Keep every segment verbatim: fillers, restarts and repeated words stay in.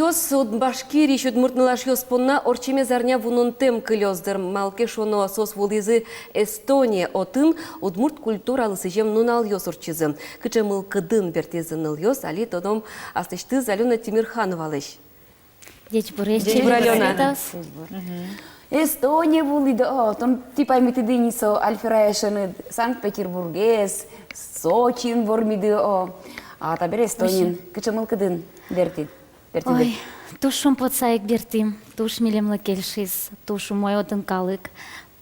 Уд-, Башкириысь удмурт нылашъёс понна ортчемез арня вунонтэм кылёз, дыр. Малы ке шуоно, соос вуылӥзы Эстоние, отын удмурт культуралы сӥзем нуналъёс ортчизы. Кыӵе мылкыдын бертӥзы нылъёс, али тодом аслэсьтыз Алёна Тимирхановалэсь. Ӟечбуресь, Ӟечбур, Алёна. Эстоние вуылӥды, о, тон, тӥ паймытӥды ини со Альфира эшеныд Санкт-Петербургез, Сочиын вормиды, о, а табере Эстониын. Кыӵе мылкыдын бертӥд? Бертӥды. Ой, туж шумпотыса ик бертӥм, туж милемлы кельшиз, туж умой отын калык,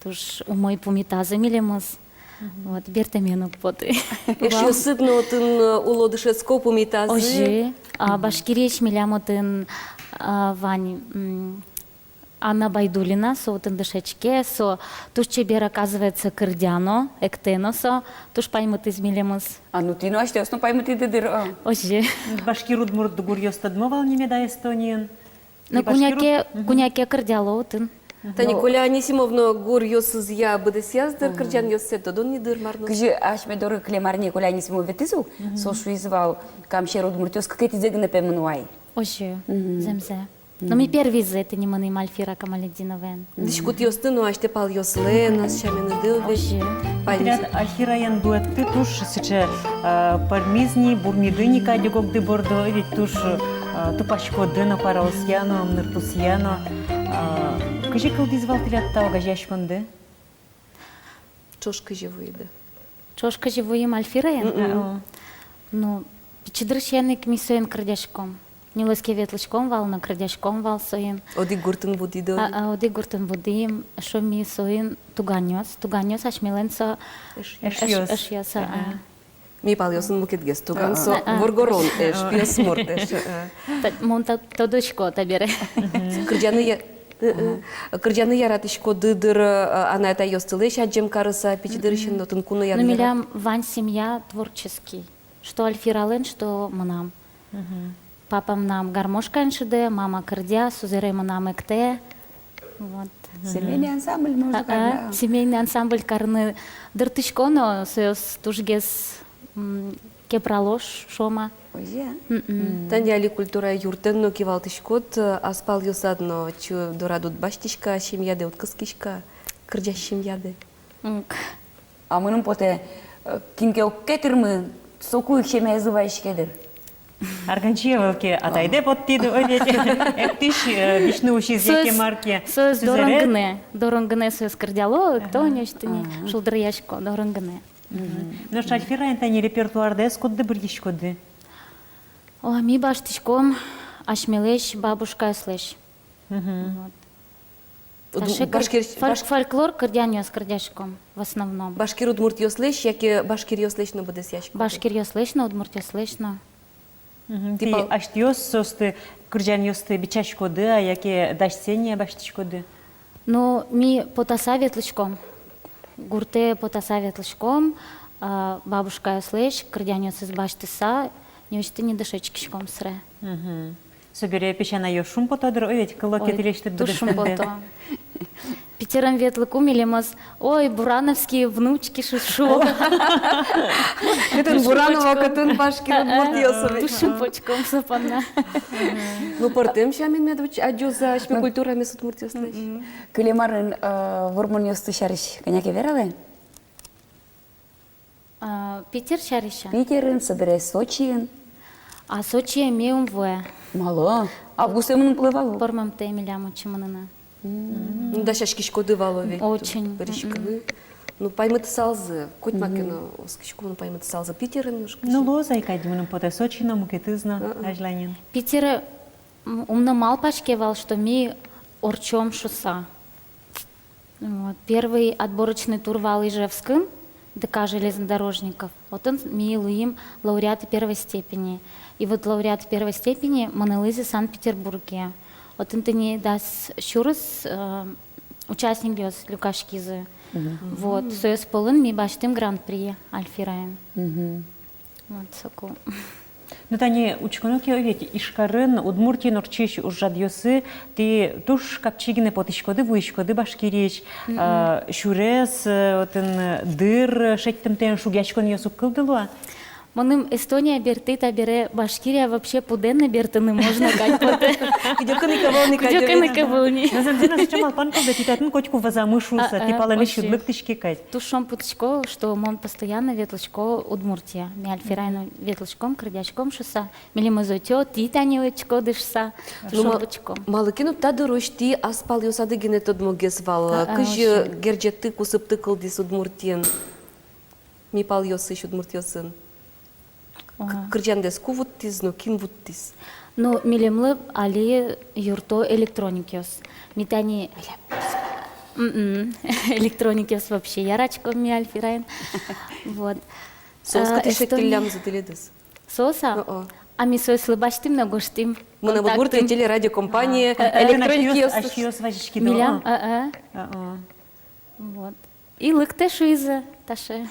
туж умой пумитазы милемыз. Вот, бертэмен уг поты. Эшъёсыд но отын, э, уло, дышетско, пумитазы. Озьы, а, Башкириысь милям отын, а, вань, м, Анна Байдулина, со отын дышетске, со туж чебер, оказывается, кырӟа но, эктэ но со, туж паймытӥз милемыз. А, ну, тӥ но асьтэос но паймытӥды дыр, а? Озьы. Башкир-удмурт гуръёс тодмо вал ни меда Эстониын? Ну, куняке, куняке кырӟало отын. Тани Коля Анисимов но гуръёсызъя быдэсъяз дыр кырӟанъёссэ, тодон ни дыр, мар но. Кызьы асьме доры кылем арне Коля Анисимов ветлӥз ук, со шуиз вал: «Кам сьӧр удмуртъёс кыкетӥзэ гинэ, пе, мыно ай». Озьы, зэмзэ. Но ми первизэ тӥни мынӥм Альфира Камалетдиноваен. Дӥськутъёсты но асьтэ палъёслэн, ас сяменыды ведь. Озьы. Потряд Альфираен дуэтты туж сыӵе, э, пӧрмиз ни, бурмиды ни кадь ог-огды борды, ведь туж, э, тупаськоды но куараосъя но, ымныртусъя но. Э, кызьы кылдӥз вал тӥляд та огазеяськонды? Ӵош кызьы вуиды? Ӵош кызьы вуим Альфираен? Мгм. О. Ну, пичи дырысен ик ми соин кырӟаськом. Нюлэске ветлӥськом вал но кырӟаськом вал соин. Одӥг гуртын будӥды? А, а, одӥг гуртын будӥм, эшшо ми соин туганъёс, туганъёс асьмелэн со эш-, эшъёс. Эш-, эшъёс, а, а. Ми палъёсын мукетгес туган, со воргорон эш, пиосмурт эш, а. Та-, мон та-, тодӥсько табере. Кырӟаны я-, ы-ы. Кырӟаны яратӥськоды дыр, а, анай-атайёстылэсь адӟем карыса, пичи дырысен но, отын кунояды яра-. Ну, милям вань семья творческий. Что Альфиралэн, что мынам. Мгм. Папа мынам гармошкаен шудэ, мама кырӟа, сузэре мынам эктэ. Вот. Семейный ансамбль, можно сказать, да. Семейный ансамбль карыны дыртӥсько но, соос тужгес, м, кепрало, ш-, шуом-а. Озьы-а? Мгм. Тани али культура юртэн но кивалтӥськод, э, ас палъёсад но, чу дорад уд басьтӥськы-а семьядэ, уд кыскиськы-а кырӟась семьядэ? М, к- А мыным потэ, э, кин ке ог ке тырмы, соку ик семьязы вайиське дыр. Арганчи ӧвӧл ке, атайдэ поттӥды, ой, ведь. Эктӥсь, э, висьны усиз яке мар ке. Соос дорын гинэ, дорын гинэ соос кырӟало, экто, ньӧсьтыны, шулдыръясько, дорын гинэ. Мгм. Нош Альфираен тани репертуардэс кудды быръиськоды? О, ми басьтӥськом асьмелэсь бабушкаослэсь. Мгм. Вот. Удм-, таӵе кыр-, башкир-, фольк-, баш-, фольклор кырӟанъёс кырӟаськом в основном. Башкир удмуртъёслэсь яке башкиръёслэсь но быдэсъяськоды? Башкиръёслэсь но, удмуртъёслэсь но. Мгм. Тӥ типа асьтэос соосты, кырӟанъёсты бичаськоды-а, яке дасьсэ ини-а басьтӥськоды? Ну, ми потаса ветлӥськом. Гуртэ потаса ветлӥськом, а, бабушкаослэсь кырӟанъёсыз басьтыса, ньӧсьтыны дышетскиськом сыре. Мгм. Собере песянайёс шумпото дыр, ой, ведь, кыло ке тӥлесьтыд быдэстэмдэ. Туж шумпото. Питерын ветлыку милемыз: «Ой, бурановские внучки», шуо. Кытын Бураново, кытын башкир удмуртъёс. Туж шумпотӥськом со понна. Ну, пӧртэм сямен мед адӟозы асьме культурамес удмуртъёслэсь. Кылем арын, э, вормонъёсты сярысь кӧня ке вералэ. А, Питер сярысь-а? Питерын, собере Сочиын. А Сочие ми ум вуэ. Малы? Августэ мынын кулэ вал-а? Пӧрмемтэ милям отчы мыныны. М. Ну, дасяськиськоды вал-а ведь? Очень. Пыриськыны. Мгм. Ну, паймытысалзы. Котьма ке но оскисько, ну, паймытысалзы Питерын, ну, шкисько. Ну, луоз ай кадь, мыным потэ, Сочи но, мукетыз но, а-а, азьланьын. Питере, м, ум но малпаське вал, что ми ортчом шуыса. Вот. Первый отборочный тур вал Ижевскын, ДК железнодорожников. Отын ми луим лауреаты первой степени. И вот лауреаты первой степени мынылӥзы Санкт-Петербурге. Отын тыни дас сюрс, э, участникъёс люкаськизы. Мгм. Вот. Соос пӧлын ми басьтӥм гран-при Альфираен. Мгм. Вот соку. Ну, тани учконо ке, ведь Ижкарын, Удмуртиын ортчись ужрадъёсы тӥ туж капчи гинэ потӥськоды, вуиськоды Башкириысь, мгм, а, сюрес, э, отын, э, дыр шедьтымтэен шугъяськонъёс уг кылдыло-а? Мыным Эстония берты, табере Башкирия вообще пудэн но бертыны можно кадь потэ. Кыдёкын ик ӧвӧл ни. Кыдёкын ик ӧвӧл ни. Но зэмзэ но сыӵе малпан кылдэ, тӥ татын котьку вӧзамы шуыса, тӥ палэнысь уд лыктӥське кадь. Туж шумпотӥсько, что мон постоянно ветлӥсько Удмуртия. Ми Альфираен ветлӥськом, кырӟаськом шуыса. Милемыз ӧтё, тӥ тани ӧтиськоды шуыса. Туж шумпотӥсько. Малы ке но та дырозь тӥ ас палъёсады гинэ тодмогес вал. Кызьы герӟетты, кусыпты кылдӥз Удмуртиын? Ми палъёсысь удмуртъёсын. К-, кырӟандэс ку вуттӥз но кин вуттӥз? Ну, милемлы али юртто электроникъёс. Ми тани... М-м. Электроникъёс вообще яратӥськом ми Альфираен. Вот. Соос кытысь шедьтӥллямзы тӥледыз? Соос-а? О-о. А ми соослы басьтӥм но гожтӥм. «Мынам Удмуртие» телерадиокомпания, электроникъёс. Асьтэос вазиськиды. Милям, а-а. О-о. Вот. И лыктэ шуизы таӵе.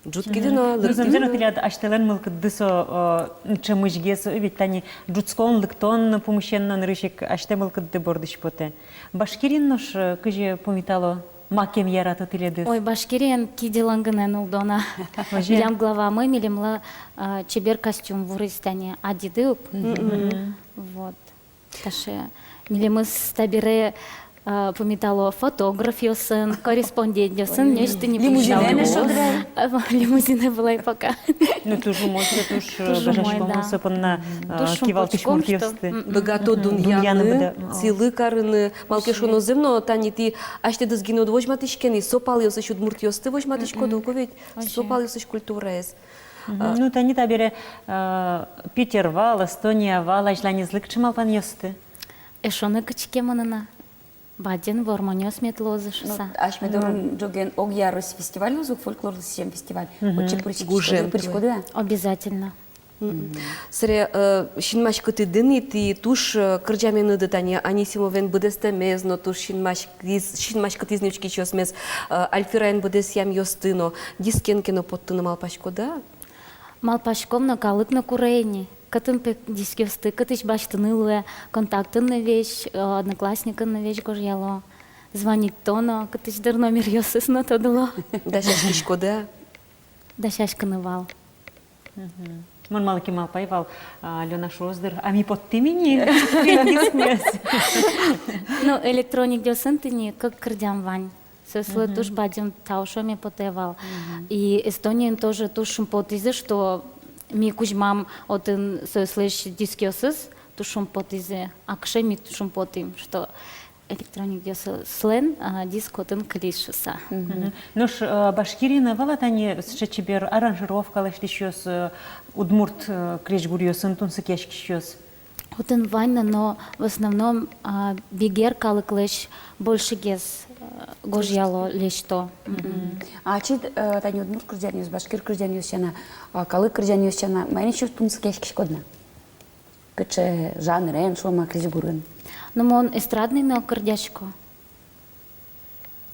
Ӝутскиды но, лыктэ. Ну, зэмзэ но, тӥляд асьтэлэн мылкыдды со, э, ӵемысьгес, ведь тани ӝутскон, лыктон пумысен но нырысь ик асьтэ мылкыдды бордысь потэ. Башкириын нош, э, кызьы пумитало, макем ярато тӥледыз? Ой, Башкириын киделэн гинэ нуллоно. Озьы. Милям главамы милемлы, э, чебер костюм вурӥз тани, адӟиды ук. Мгм. Вот. Таӵе. Милемыз табере, э, пумитало фотографъёсын, корреспондентъёсын, нешты ни пумитало. Лимузинэн эшшо дыр-а? Э, лимузинэ вылай пока. Ну, туж умой, туж, э, туж умой, гажаськом, да. Особенно, э, туж кивалтӥсь муртъёсты. Мгм. Быгато дунъяны, быгато сӥлы карыны, малы ке шуоно, зэм но, тани тӥ асьтэдыз гинэ уд возьматӥське ни, со палъёсысь удмуртъёсты возьматӥськоды ук ведь, со палъёсысь культураез. Мгм. А. Ну, тани табере, э, Питер вал, Эстония вал, азьланезлы кыӵе малпанъёсты? Эшшо но кыӵе ке мыныны. Бадӟым вормонъёс мед луозы шуыса. Ну, асьме дорын ӝоген огъярысь фестиваль луоз ук, фольклорлы сӥзем фестиваль. Мгм. Отчы пыриськиськоды, пыриськоды-а? Обязательно. Мгм. Собере, э, синмаськытӥды ни тӥ туж, э, кырӟаменыды, тани Анисимовен быдэстэмез но туж синмаськытӥз, синмаськытӥз ни учкисьёсмес, э, Альфираен быдэсъямъёсты но, дискен ке но поттыны малпаськоды-а? Малпаськом но, калык но куре ини. Кытын пе дискъёсты, кытысь басьтыны луэ, Контактын но весь, э, Одноклассникын но весь гожъяло. Звонить-то но, кытысь дыр номеръёсыз но тодыло. Дасяськиськоды-а? Дасяськыны вал. Мгм. Мон малы ке малпай вал, а, Алёна шуоз дыр, а ми поттӥм ини дискмес. Ну, электроникъёсын тӥни кык кырӟан вань. Соослы туж бадӟым тау шуэме потэ вал. Мгм. И Эстониын тоже туж шумпотӥзы, что ми кузьмам отын соослэсь дискъёсыз, туж шумпотӥзы. А кыӵе ми шумпотӥм, что электроникъёслэн, а, диск отын кылиз шуыса. Мгм. Нош, э, Башкириын ӧвӧл-а тани сыӵе чебер аранжировка лэсьтӥсьёс, э, удмурт, э, крезьгуръёсын тунсыкъяськисьёс? Отын вань на, но в основном, а, бигер калыклэсь большегес, э, гожъяло, лэсьто. Мгм. Мгм. А ачид, э, тани удмурт кырӟанъёс, башкир кырӟанъёс сяна, а, калык кырӟанъёс сяна, маин сярысь тунсыкъяськиськод на? Кыӵе жанрен, шуом-а, крезьгурын? Ну, мон эстрадный но кырӟасько.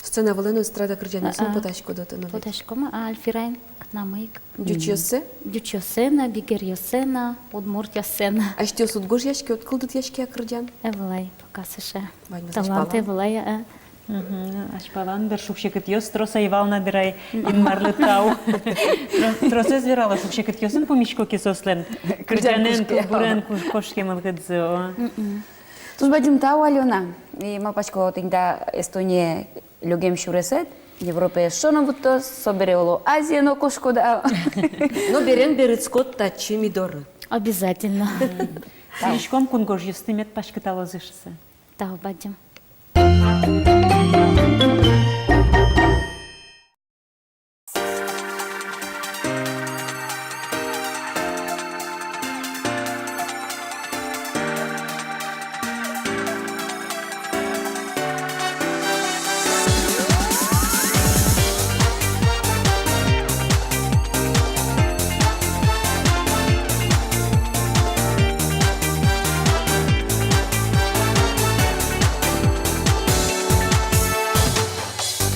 Сцена вылэ но эстрада кырӟанъёсын потаськоды-а тон? Потаськом, а, Альфираен кнамы ик. Ӟучъёссэ? Ӟучъёссэ но, бигеръёссэ но, удмуртъёссэ но. Асьтэос уд гожъяське, уд кылдытъяське-а кырӟан? Ӧвӧл ай, пока сыӵе талант ӧвӧл ай, а. Мгм. Азьпалан дыр шуг-секытъёс трос ӧй вал на дыр ай, Инмарлы тау. Тро-, тросэз верало, шуг-секытъёсын пумисько ке соослэн кырӟанэн, кылбурен куш-, кошке мылкыдзы, о. Мгм. Туж бадӟым тау, Алёна. И малпасько, тӥни та Эстония лёгем сюресэд Европае эшшо но вуттоз, собере, оло, Азие но кошкод-а. Но берен берытскод татчы ми доры. Обязательно. Тау. Сӥзиськом кунгожъёсты, мед паськыталозы шуыса. Тау бадӟым.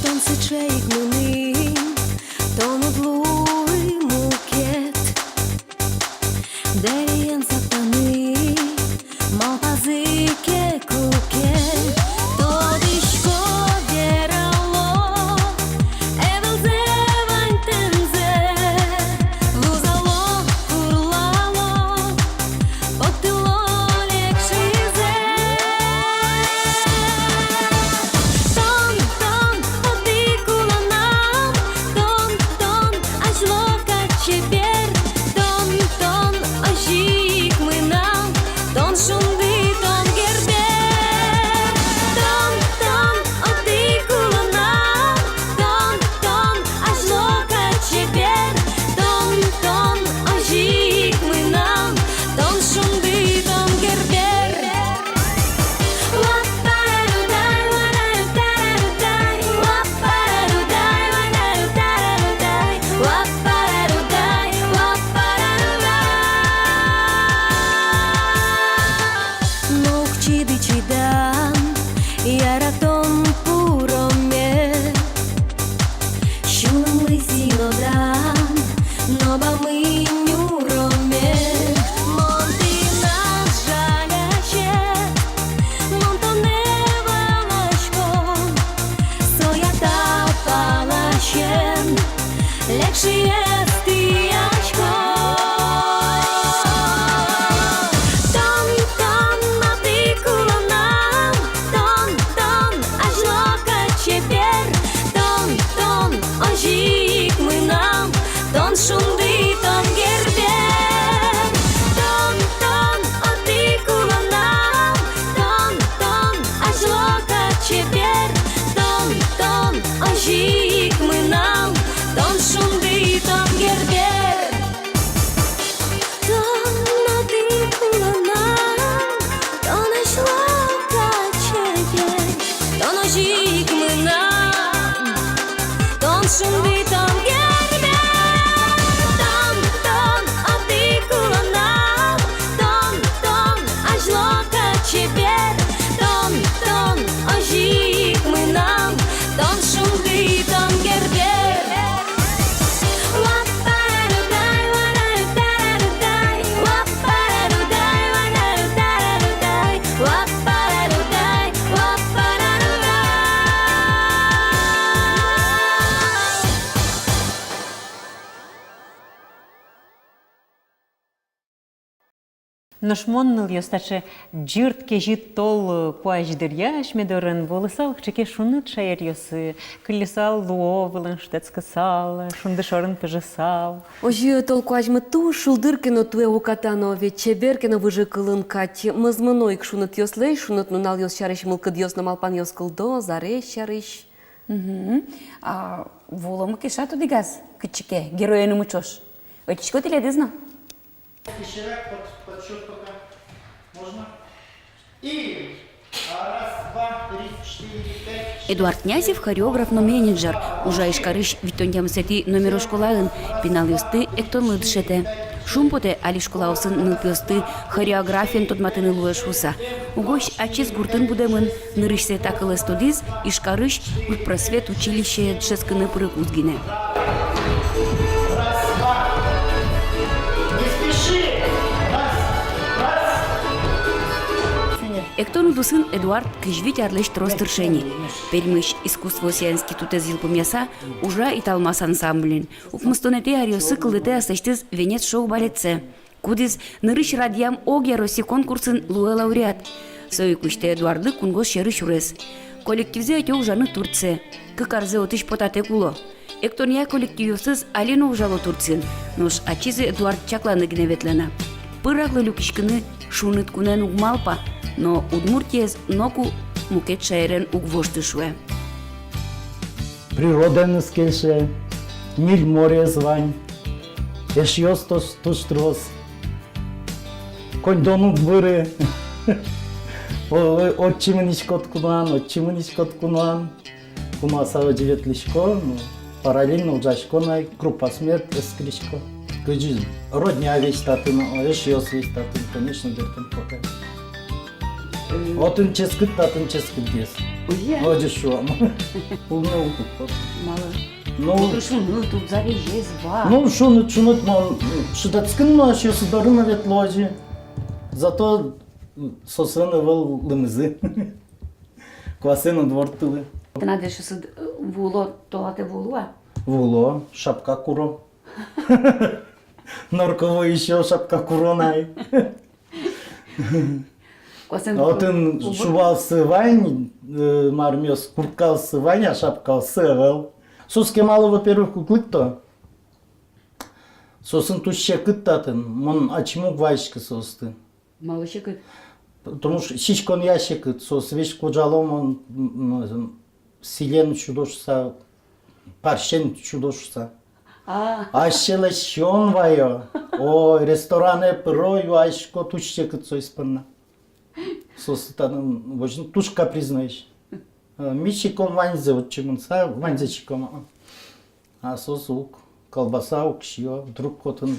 Тон сыӵе ик мыным, тон уд луы мукет. Дэриен саптаны малпазы ке куке. Тодӥсько, верало, ӧвӧл зэ ваньтэмзэ. Вузало Лекшиез тӥясько. Тон, тон, отӥ кулонам, тон, тон, азьло кадь чебер, тон, тон, озьы ик мынам, тон шунды, тон Гербер. Тон, тон, отӥ кулонам, тон, тон, азьло кадь чебер, тон, тон, озьы ик мынам, тон шунды, тон Гербер. Тон, отӥ кулонам, тон, азьло кадь чебер, тон, озьы ик мынам, тон шунды, тон Гербер. Тон, тон, отӥ кулонам, тон, тон, азьло кадь чебер, тон, тон, озьы ик мынам, тон шунды, тон Гербер. Уаппарарудай, уарарударарудай, уаппарарудай, уарарударарудай, уаппарарудай, уаппарарудай. Нош мон, нылъёс, таӵе ӟырт кезьыт тол куазь дыръя асьме дорын волысал кыӵе ке шуныт шаеръёсы, кылльысал луо вылын, шутэтскысал, шунды шорын пыжысал. Озьы, тол куазьмы туж шулдыр ке но, туэ уката но, ведь чебер ке но выжыкылын кадь. Мӧзмоно ик шунытъёслэсь, шуныт нуналъёс сярысь мылкыдъёс но малпанъёс кылдоз, арес сярысь. Мгм. А вуыломы ке шат одӥгаз кытчы ке героенымы ӵош. Ӧтисько тӥледыз но. Пищевик под, под счёт пока. Можно? И, а, раз, два, три, четыре, пять, шесть. Эдуард Князев, хореограф но менеджер, ужа Ижкарысь витьтон тямысэтӥ номеро школаын, пиналъёсты эктонлы дышетэ. Шумпотэ, али школаосын нылпиосты хореографиен тодматыны луэ шуыса. Угось ачиз гуртын будэмын, нырысьсэ та кылэз тодӥз Ижкарысь культпросвет училищее дышетскыны пырыкуз гинэ. Эктон удысын Эдуард кызь вить арлэсь трос тырше ни. Пермысь искусствоосъя институтэз йылпумъяса, ужа «Италмас» ансамблин. Укмыстонэтӥ аръёсы кылдытэ аслэсьтыз «Венец» шоу-балетсэ. Кудӥз нырысь радъям огъя Росси конкурсын луэ лауреат. Со ик усьтэ Эдуардлы кунгож сьӧры сюрес. Коллективзэ ӧтё ужаны Турцие. Кык арзэ отысь потатэк уло. Эктонъя коллективъёсыз али но ужало Турциын, нош ачиз Эдуард чакланы гинэ ветлэ на. Пыраклы люкиськыны шуныт кунэн уг малпа, но Удмуртиез ноку мукет шаерен уг вошты, шуэ. Природаеныз кельше, ньыль морез вань, эшъёс туж, туж трос. Коньдон уг быры. О, о, отчы мынӥськод куноан, отчы мынӥськод куноан. Куноаса озьы ветлӥсько, ну, параллельно ужасько на, группа «Смерть» эскерисько. Кызьы родня весь татын, эшъёс весь татын, конечно, бертон потэ. Отын ческыт, татын ческытгес. Озьы? Озьы шуом. Пулны уг кут. Малы? Ну, шуныт, уд зарезь, ва. Ну, шуныт, шуныт, мон шутэтскын но, эшъёсы доры но ветло озьы. Зато, м, соослэн ӧвӧл лымызы. Куасэн уд ворттылы. Тынад эшъёсыд, э, вуыло, толалтэ вуыло-а? Вуыло, шапка куро. Норковой ещё шапка куро на ай. Куасэн. Отын шубаоссы вань, э, мармиос, курткаоссы вань, а шапкаоссы ӧвӧл. Соос кемалы, во-первых, уг лыкто. Соосын туж секыт татын, мон ачим уг вайиськы соосты. Малы секыт? Потому что сиськонъя секыт, соос весь кожало, мон, м, м, сӥлен сюдо шуса, парсен сюдо шуса. А. Асьсэлэсь сиён вайо. О, ресторанэ пыро, юасько, туж секыт соос понна. Соос татын, в общем, туж капризноесь. Э, ми сиськом ваньзэ, отчы мыныса, ваньзэ сиськом. А соос уг, колбаса уг сиё, вдруг отын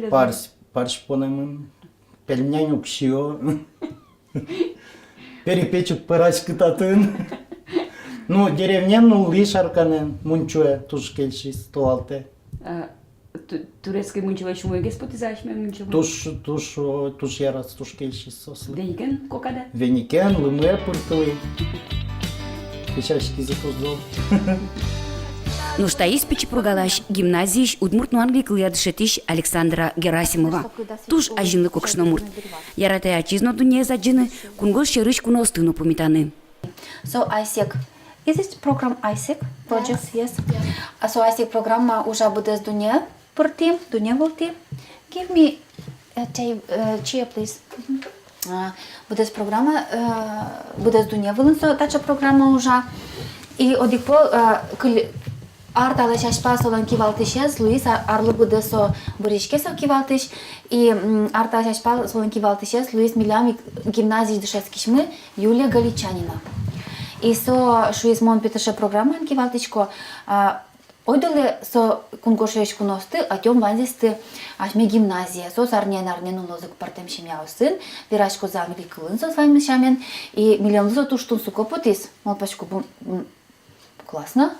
парсь, парсь понэмын, пельмень уг сиё. Перепеч уг пӧраськы татын. Ну, деревняын нуллӥ Шарканын, мунчое, туж кельшиз толалтэ. А, ту-, турецкой мунчолэсь умойгес потӥз-а асьме мунчомы? Туж, туж, о, туж яраз, туж кельшиз соослы. Веникен кокадэ? Веникен, лымые пыртылӥ. Кесяськизы кузло. Нош таиз Пичи Пургалась гимназиысь удмурт но англи кылъя дышетӥсь Александра Герасимова. Туж азинлыко кышномурт. Яратэ ачиз но дуннеез адӟыны, кунгож сьӧрысь куноосты но пумитаны. So AIESEC. Is it program AIESEC project? Yes. Yes. Yeah. А, so AIESEC программа ужа быдэс дунне пыртӥ, дунне вылтӥ. Give me a tea, uh, chair, please. Мгм. А, быдэс программа, э, быдэс дунне вылын со таӵе программа ужа. И одӥг пол, э, кыль-, ар талэсь азьпал солэн кивалтӥсез луиз, а-, арлы быдэ со бырйиське, со кивалтӥсь. И, м, ар талэсь азьпал солэн кивалтӥсез луиз милям ик гимназиысь дышетскисьмы Юлия Галичанина. И со шуиз: мон пе таӵе программаен кивалтӥсько, а, ойдолэ со кунгож сьӧрысь куноосты ӧтём ваньзэсты асьме гимназие. Соос арняен-арняен улозы ик пӧртэм семьяосын, вераськозы англи кылын соос ваньмыз сямен. И милемлы со туж тунсыко потӥз. Малпасько, бу-, м, классно.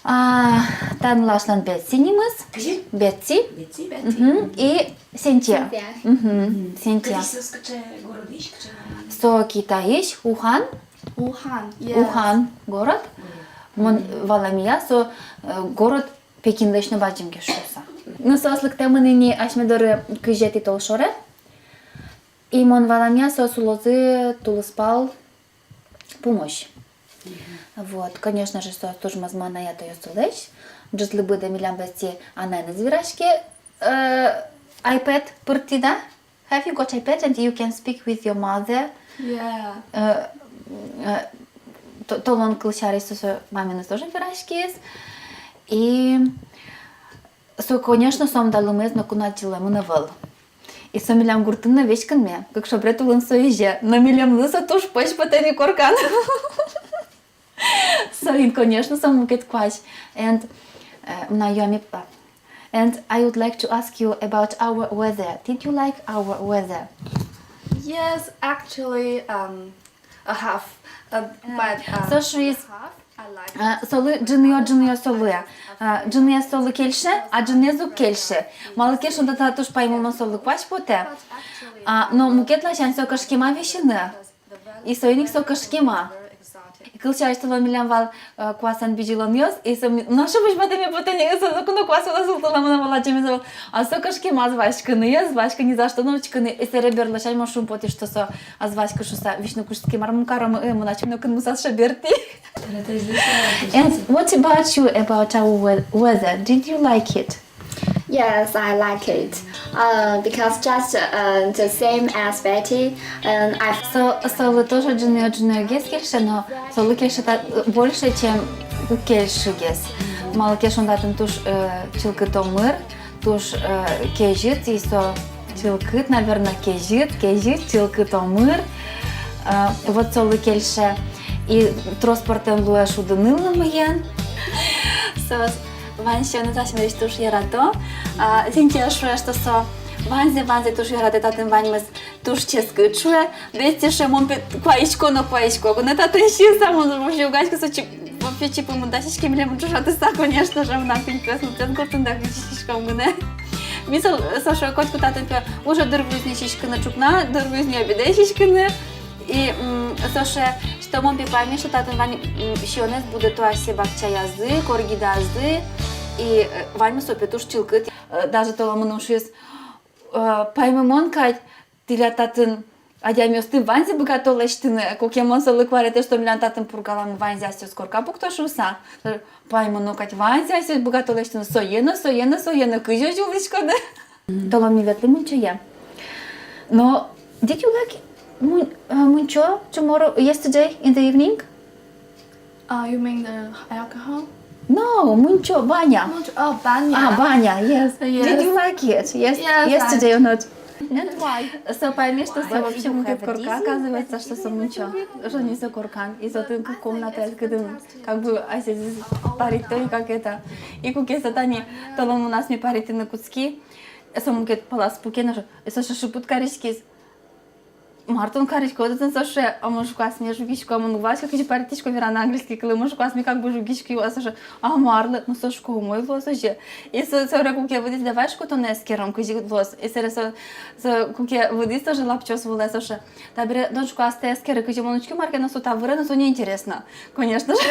А, та нылашлэн Бетси нимыз. Кызьы? Бетси. Бетси, Бетси. Мгм. И Сентя. Сентя. Мгм. Сентя. Кытысь соос, кыӵе городысь, кыӵе? Со Китайысь, Ухань. Ухань, yes. Ухань город. Мгм. Мон валамъя, со, э, город Пекинлэсь но бадӟымгес шуыса. Ну, соос лыктэмын ини асьме доры кызетӥ толшоре. И мон валамъя, соос улозы тулыспал пумозь. Мгм. Вот, конечно же, соос туж мӧзманы анай-атайёсылэсь. Ӝытлы быдэ милям Бетси анаеныз вераське, э, iPad пыртӥ, да? Have you got iPad and you can speak with your mother? Yeah. Э, э, то-, толон кылсярысь, со, со мамаеныз тоже вераськиз. И со, конечно, сомында лымыез ноку но адӟылэмын ӧвӧл. И со милям гуртын но веськынме, кык шобрет улын со изе. Но милемлы со туж пӧсь потэ ни коркан. Соин, конечно, со мукет куазь. And, э, мынам юаме, а, and I would like to ask you about our weather. Did you like our weather? Yes, actually, um, a half. Uh, but, uh, со шуиз, half, I like, а, it. Солы ӝыныё, ӝыныё со луэ. А, ӝыныё солы кельше, а ӝыныё уг кельшы. Малы ке шуоно, та туж паймымон солы куазь потэ. А, но мукет ласянь со кышкема висьыны. И соин ик со кышкема. И кылсярысь, толон милям вал, э, куасэн бызьылонъёс, и со ми-, нош бызьылтэме потэ ни, со ноку но куас вылэ султылэмын ӧвӧл, адӟемез ӧвӧл. А со кышкема ӧз васькы ни, ӧз васькы ни за что но учкыны, и сэре берло сямен мон шумпотӥсько, что со ӧз васькы шуыса, висьыны куштӥське, мар мон каром, э, мон ачим но кынмыса сыӵе бертӥ. And what about you, about our we-, weather? Did you like it? Yes, I like it. Uh, because just, uh, the same as Betty, and I... Со, солы тоже ӝыныё, ӝыныёгес кельше, но солы кельше та, больше, чем уг кельшигес. Малы ке шуоно, татын туж, э, чылкыт омыр, туж, э, кезьыт, и со чылкыт, наверно, кезьыт, кезьыт, чылкыт омыр. Э, вот солы кельше. И трос пӧртэм луэ шудыны лымыен. Соос вань сиёнэз асьмелэсь туж ярато. А, Синтия шуэ, что со ваньзэ, ваньзэ туж яратэ, татын ваньмыз туж ческыт, шуэ. Бетти шуэ, мон пе куаисько но куаисько гинэ татын сиыса, мон вообще уг адӟиськы, со чип-, вообще чипы мында сиське милемын ӵошатыса, конечно же, мынам куинь пиосмы пе гуртын, дак ми сиськом гинэ. Ми со, со шуэ, котьку татын пе уже дыр вуиз ни сиськыны ӵукна, дыр вуиз ни обедэ сиськыны. И, м, со шуэ, что мон пе паймисько, что татын вань, м, сиёнэз будэто асьсэ бакчаязы, коргидазы, и, э, ваньмыз со пе туж чылкыт. Э, даже толон мыным шуиз, э, паймымон кадь, тӥляд татын адямиосты ваньзэ быгато лэсьтыны, куке мон солы куаретӥ, что милям татын Пургаламы ваньзэ асьсэос корка пукто шуыса. Паймоно кадь, ваньзэ асьсэос быгато лэсьтыны, сое но, сое но, сое но, кызьы озьы улӥськоды. Толон ми ветлӥм мунчое. Но did you like мун-, э, мунчо tomorrow, yesterday in the evening? Uh, you mean the alcohol? No, мунчо, баня. Мунчо, oh, баня. А, баня, yes. Yes. Did you like it? Yes, yes, yesterday or not? And why? Со паймиз, что со вообще мукет корка, оказывается, что со мунчо. Что не со коркан. И со тын комната, кытын как бы асьсэзэ парить, то и как это. И куке со тани толон мон асме парить тыны кутски. Со мукет палаз пуке но, со шыпыт кариськиз. Мар тон кариськод отын, со шуэ, а мон шуко, асме жугисько, мон уг валаськы, кызьы парить тӥсько вераны английский кылын, мон шуко, асме как бы жугисько, а со шуэ, а марлы, ну со шуко, умой луоз озьы. И со, собере куке выдӥз, давай шуко, тонэ эскером, кызьы луоз. И собере со, со куке выдӥз, тоже лапчиос вылэ, со шуэ, табере тон шуко, астэ эскеры, кызьы мон учки мар ке но, со та выре но, со неинтересно, конечно же.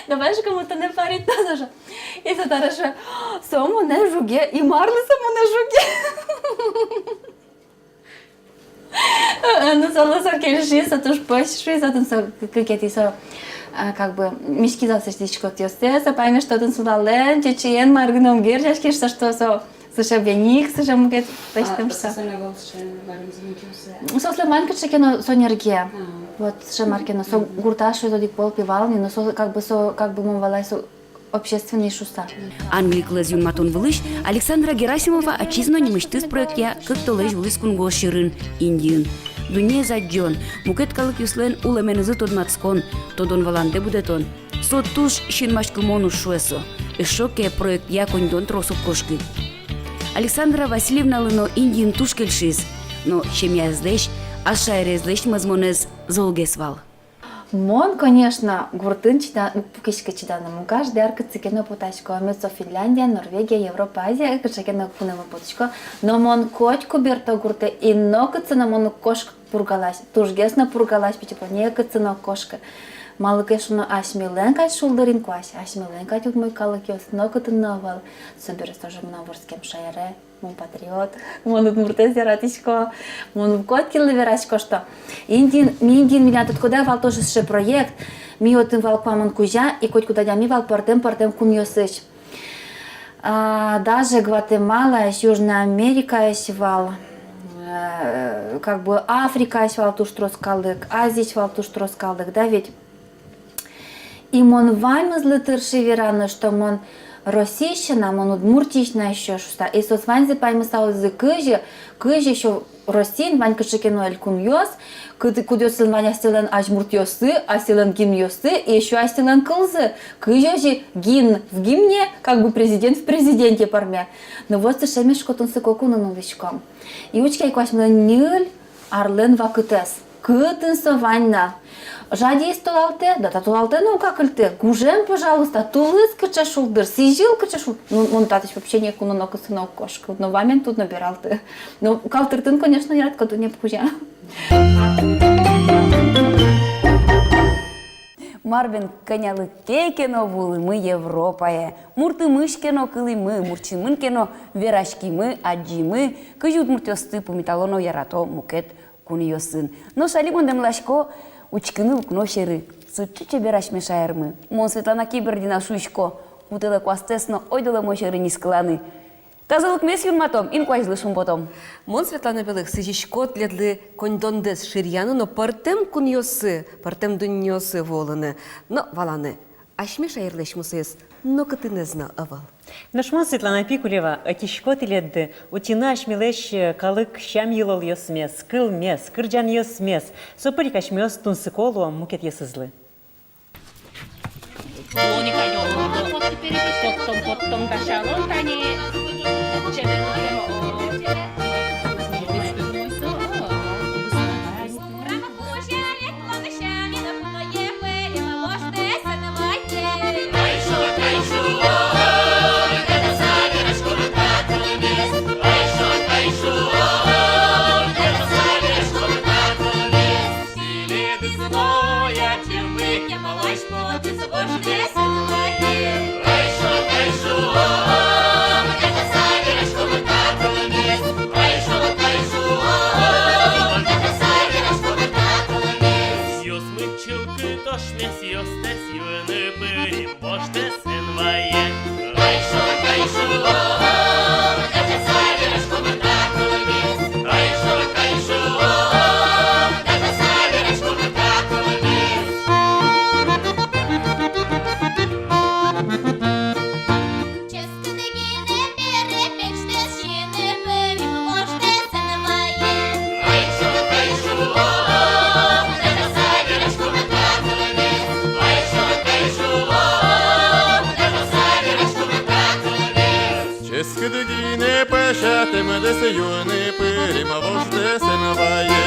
Давай же кому-то напарить тоже. И со тараше: «Со монэ жуге, и марлы со монэ жуге?» Ну, солы со кельшиз, со туж пӧсь шуиз, отын со к-, кыкетӥ со, а, как бы, миськиз аслэсьтыз котъёссэ, со паймиз, что отын сулалэн, чечыен, мар гинэ ум герӟаське, что со сыӵе веник, сыӵе мукет пӧсьтэм шуса. Соослэн вань кыӵе ке но со нерге. Вот, сыӵе мар ке но, со гуртаз, шуиз, одӥг пол пи вал ни, но со, как бы, со, как бы, мон валай, со общественный шуса. Англи кылэз юнматон вылысь Александра Герасимова ачиз но нимысьтыз проектъя кык толэзь вуылӥз кунгож сьӧрын, Индиын. Дуннеез адӟон, мукет калыкъёслэн улэменызы тодматскон, тодон-валандэ будэтон — со туж синмаськымон уж, шуэ со. Эшшо ке проектъя коньдон трос уг кошкы. Александра Васильевналы но Индиын туж кельшиз, но семьяезлэсь, ас шаерезлэсь мӧзмонэз золгес вал. Мон, конечно, гуртын чида-, уг пукиськы чиданы. Мон каждый ар кытчы ке но потӥсько, мед со Финляндия, Норвегия, Европа, Азия, кыӵе ке но кунэмы потӥсько. Но мон котьку берто гуртэ, и нокытчы но мон уг кошкы Пургалась, тужгес но Пургалась, пичи понна, кытчы но уг кошкы. Малы ке шуоно, асьмелэн кадь шулдыр инкуазь, асьмелэн кадь умой калыкъёс нокытын но ӧвӧл. Собере со же мынам вордскем шаере, мон патриот, мон удмуртэз яратӥсько, мон котькинлы верасько, что Индиын, ми Индиын, милям, тодӥськоды-а, вал тоже сыӵе проект, ми отын вал куамын кузя, и котькуд адями вал пӧртэм-пӧртэм кунъёсысь. А, даже Гватемалаысь, Южной Америкаысь вал, э, как бы Африкаысь вал туж трос калык, Азиысь вал туж трос калык, да ведь? И мон ваньмызлы тырши вераны, что мон Россиысь на, мон Удмуртиысь на ещё шуса. И соос ваньзы паймыса улозы, кызьы, кызьы ещё Россиын вань кыӵе ке но элькунъёс, куд-, кудъёсызлэн вань асьсэлэн азьмуртъёссы, асьсэлэн гимнъёссы, и ещё асьсэлэн кылзы. Кызьы озьы гимн в гимне, как бы президент в президенте пӧрме. Но вот сыӵе ми шуко тунсыко кунын улӥськом. И учке ай ку асьмелэн ньыль арлэн вакытэз. Кытын со вань на? Жадиз толалтэ, да та толалтэ но уг акыльты. Гужем, пожалуйста, тулыс кыӵе шулдыр, сӥзьыл кыӵе шул-, ну, мон татысь вообще ноку но, нокытчы но уг кошкы. Но вамен тудо но бералты. Но калтыртыны, конечно, яратӥсько дунне кузя. Мар бен, кӧнялыке ке но вуылӥмы Европае. Муртымысь ке но кылӥмы, муртчинмын ке но вераськимы, адӟимы, кызьы удмуртъёсты пумитало но ярато мукет кунъёсын. Нош али мон дэмласько учкыны укно сьӧры. Сыӵе чебер асьме шаермы. Мон, Светлана Кибердина, шуисько, кутэлэ куастэс но ойдолэ мон сьӧры нискыланы. Тазалыкмес юнматом, инкуазьлы шумпотом. Мон, Светлана Белых, сӥзисько тӥледлы коньдондэс ширъяны но пӧртэм кунъёсы, пӧртэм дуннеосы вуылыны но валаны, асьме шаерлэсь мусоез нокытынэз но ӧвӧл. Нош мон, Светлана Пикулева, ӧтисько тӥледды утьыны асьмелэсь, э, калык сям-йылолъёсмес, кылмес, кырӟанъёсмес. Со пыр ик асьмеос тунсыко луом мукетъёсызлы. Поттом, поттом, дасялом тани. Ёсмы чылкыт ошмесъёстэс юыны пырим, вождэс эн вае. Ческыт гинэ пӧсятэмдэс юыны пырим, вождэс эн вае.